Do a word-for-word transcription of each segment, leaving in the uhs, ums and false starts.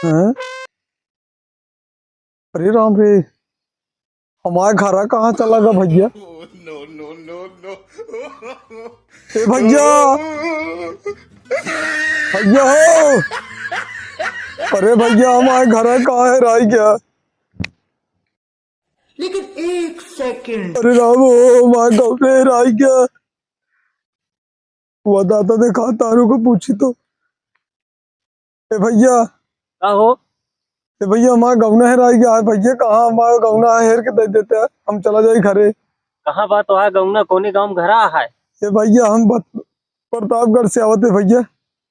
हैं? अरे राम रे, हमार घरा कहाँ चला गा भइया? ए भइया, भइया हो, अरे भइया, हमार घरा कहाँ हेराइ गया? लेकिन एक सेकंड। अरे राम हो, हमार गौना हेराइ गया। वो दादा देखा तारू को पूछी तो। ए भइया। का हो? ए भइया, हमार गौना हेराइ गया है भइया, कहाँ हमार गौना है, हेर के दे देते हैं, हम चला जाई घरे। कहाँ बा तोहार गौना, कौने गाँव में घरा है? ए भइया, हम बत-, प्रतापगढ़ से आवत है भइया।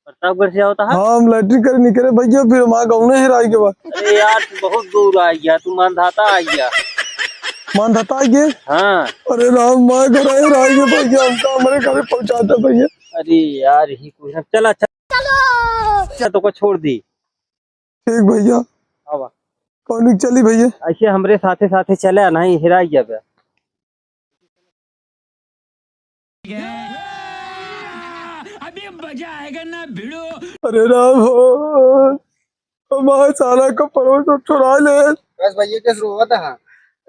प्रतापगढ़ से आवत है? हाँ, हम लैट्रिन करे निकरे भइया, फिर हमार गौना हेराइ गया बा। अरे यार, तू बहुत दूर आ गया, तू मांधाता आ गया। मांधाता आ गया? हाँ। अरे राम, हमार घर हेराइ गया भइया, हमका हमरे घरे पहुँचाता भइया। अरे यार, ही कुछ ना, चला, चला। चल, तोको छोड़ दी। ठीक भइया। आवा। कौन चली भइया? ऐसे हमरे साथे साथे चले, नहीं हेराइ गया बे। अभी मजा आएगा ना भिड़ो। अरे राम हो, हमार साला कपड़वा सब चुराइ ले। बस भइया, कैसे रोवत है?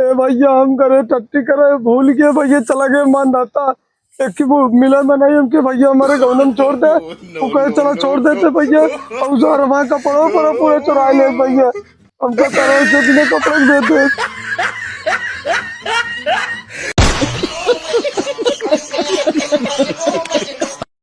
ए भइया, हम करे टट्टी करे, भूल गए भइया, चला गए मांधाता। एक ही वो मिला में नहीं हमके भइया, हमारे गौना में छोड़ दे। वो कहे, "चला छोड़ देते भइया।" और उधार हमारे कपड़ों पर पूरे चुराइ ले भइया। हमका तरह से बिना कपड़े के देते।